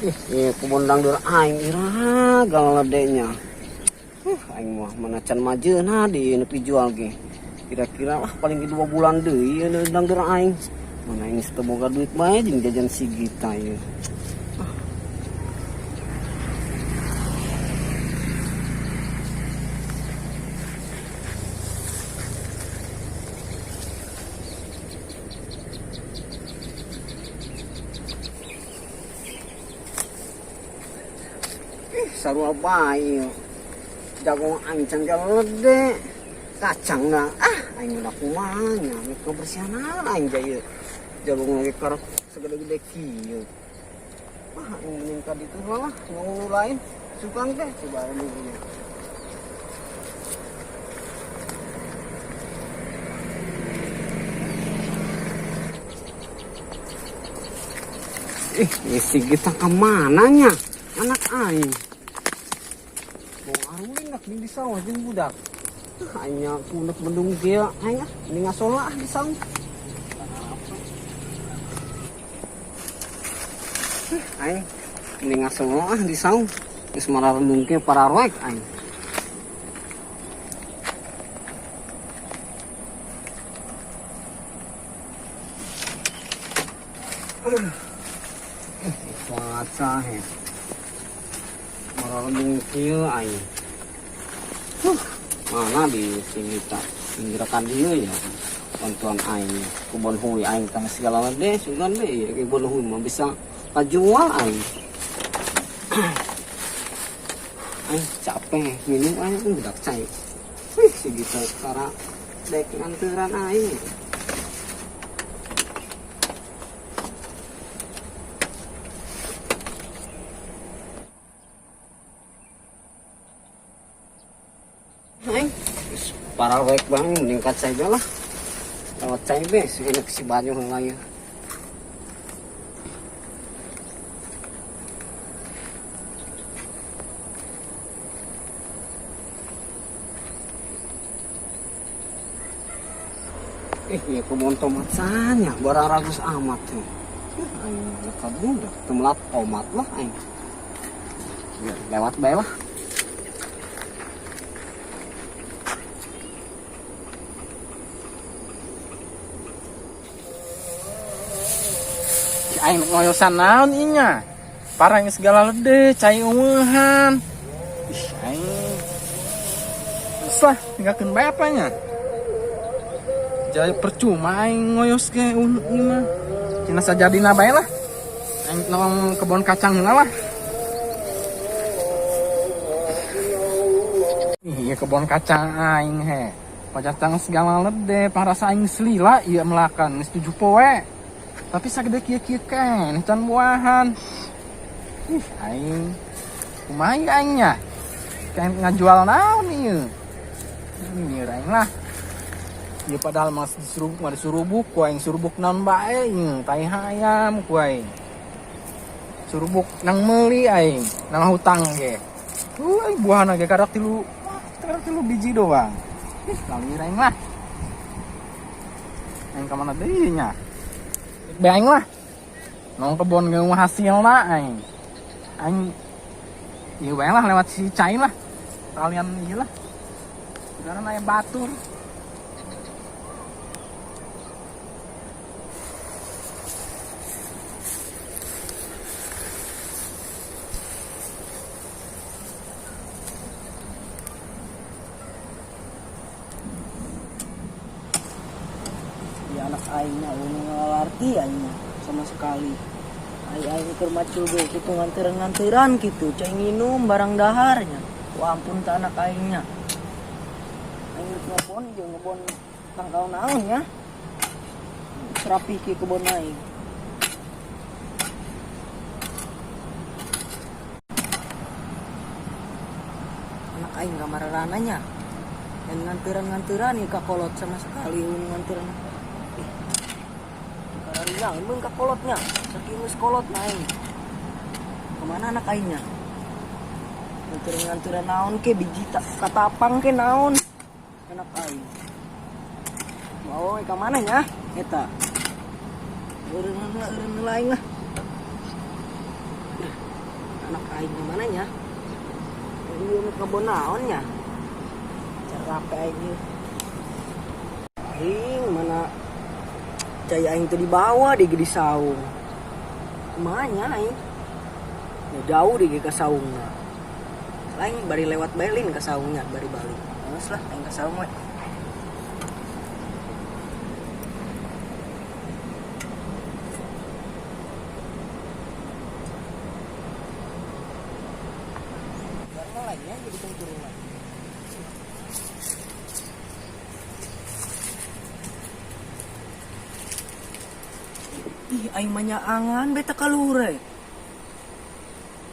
Ih, ieu kebon dangdeur aing iraha galedenya. Aing mah mana can majeuna di nu dijual ge. Kira-kira lah paling ge 2 bulan deui ieu dangdeur aing. Mana aing teu boga duit bae jeung jajan si Gita ieu. Ih, sarua bae. Jagung aing can galede. Kacang na ah aing udah kumaha nya kebersihan aing jaya. Jagung lagi karep segede-gede kieu. Wah, aing mending ka ditu lah, ngomong lain. Sukang teh coba ini. Ih, si Gita kemana nya? Anak aing. Mau aruling nak di sawah jeung budak. Aing kunek mendung kieu aing ah, mending ngasola ah di sawah. Aing mending ngasola ah di sawah. Geus mararendung kieu pararoek aing. Cuaca he. Mararendung kieu aing. Mana di sini tak pinggirkan dia ya. Bantuan aing kebon hui aing tang segala deh sugan deh ya, kebon hui mah bisa kajual aing. Aing capek minum aing budak cai. Wih si Gita sekarang dek nganteran aing. Aing para baik bang meningkat saja lah. Lewat cai be, enak si banyu lagi. Iya kebun tomat sanya, barang ragus amat tuh. Aing kebun dah, temelat tomat lah aing. Ya, lewat bae lah. Aing ngoyosan naon inya. Parang segala lede, cai eueuhan. Ih, aing. Geus lah, tinggalkeun bae apanya. Jadi percuma aing ngoyos ge ieu mah. Cenah sajadina bae lah. Aing nong kebon kacang heula lah. Ih, ieu kebon kacang aing he. Kacang segala lede, parasa aing selila ieu melakan geus 7 poe. Tapi sagede kieu-kieu keneh can buahan. Ih, aing kumaha ieu aingnya? Kayak ngajual naon ieu? Ini aing lah. Ieu padahal mah disurubuk, mah disurubuk ku aing surubuk naon bae ieu, tai hayam ku aing. Surubuk nang meuli aing, nang hutang ge. Aing buahna ge karak tilu, karak tilu biji doang. Ih, kalir aing lah. Aing ka mana deui nya? Bae aing lah. Nong kebon ge mah hasilna aing. Aing ieu bae lah lewat si cai lah. Kalian ieu lah. Sekarang aya batur. Ya anak aingnya eueuh ngalarti aingnya sama sekali. Ai aing keur macul ge kitu nganteran-nganteran kitu, cai nginum barang daharnya. Wah ampun ta anak aingnya. Aing rek ngebon jeung ngebon tangkal naon nya. Rapi ki kebon aing. Anak aing kamarana nya. Dan nganteran-nganteran ieu ka kolot sama sekali eueuh nganteran. Karariang emang ka kolotnya, saking geus kolot na aing. Kemana anak aingnya? Nganteran-nganteran naon ke biji tak katapang ke naon? Anak aing. Mau ka mana nya? Eta. Eureun heula, eureun heula aing lah. Aing gimana nya? Ieu mah kebon naon nya? Cara rape aing ieu. Aing mana cai aing teu dibawa di gede saung. Kumaha nya aing? Ya jauh di ka saungna. Aing bari lewat bae lin ka saungnya, bari balik. Geus lah aing ka saung we. Lainnya jadi turun. Ih, aing mah nyaangan beta kalure.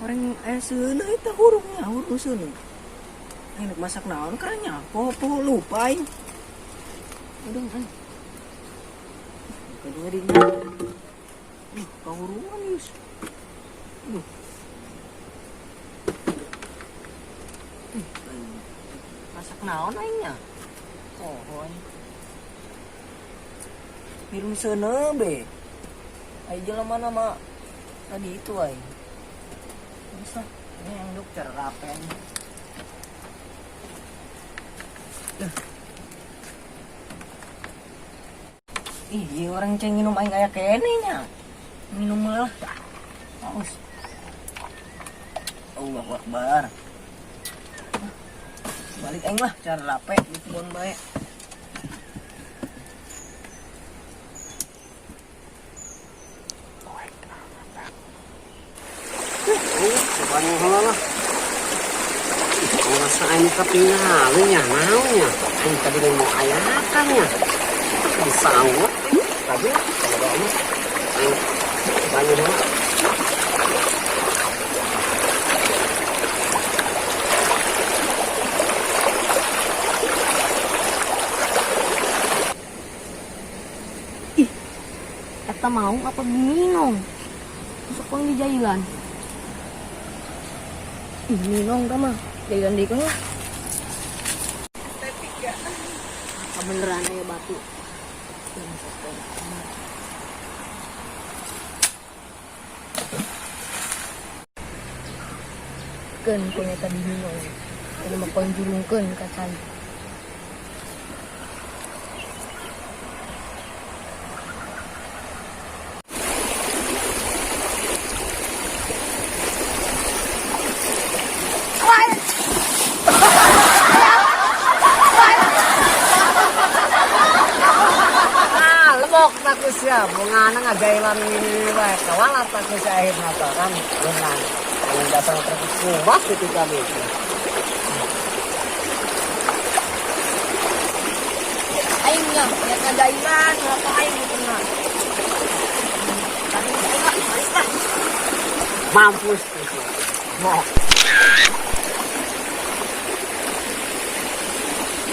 Orang aya seuneu eta hurungnya, hurung seuneu. Aing masak naon karanya? Poho-poho lupa aing. Aduh, aing. Kadang di Ih, kahurungan yus. Aduh. Ih, aing. Masak naon aingnya? Poho aing. Hirung seuneu be. Aing jelema nama tadi itu aing. Bisa, ini yang dokter rapen. Ih, iya orang ceng minum aing aya kene nya. Minum lah. Aus. Allahu Akbar. Balik aing lah cara rape di kebon bae. Coba heula lah. Rasa aing ketinggalan nya, naonnya. Aing tadi mau ayakan nya. Disanggup tadi kalau mah. Aing banyak heula. Ih, eta mau apa minum? Masuk pang di jailan. Ih, minum ta mah. Jailan deui lah. Kebeneran aya batu. Keun punya tadi minum. Ini mah konjurungkeun ka cai. Lemok tak usia, bungana ngajailan ini wae. Kawalat tak usia akhirna tah kan beunang. Anu dasar terkumat gitu kami. Aing nya, nya ngajailan, ngapa aing pernah. Mampus. Mok.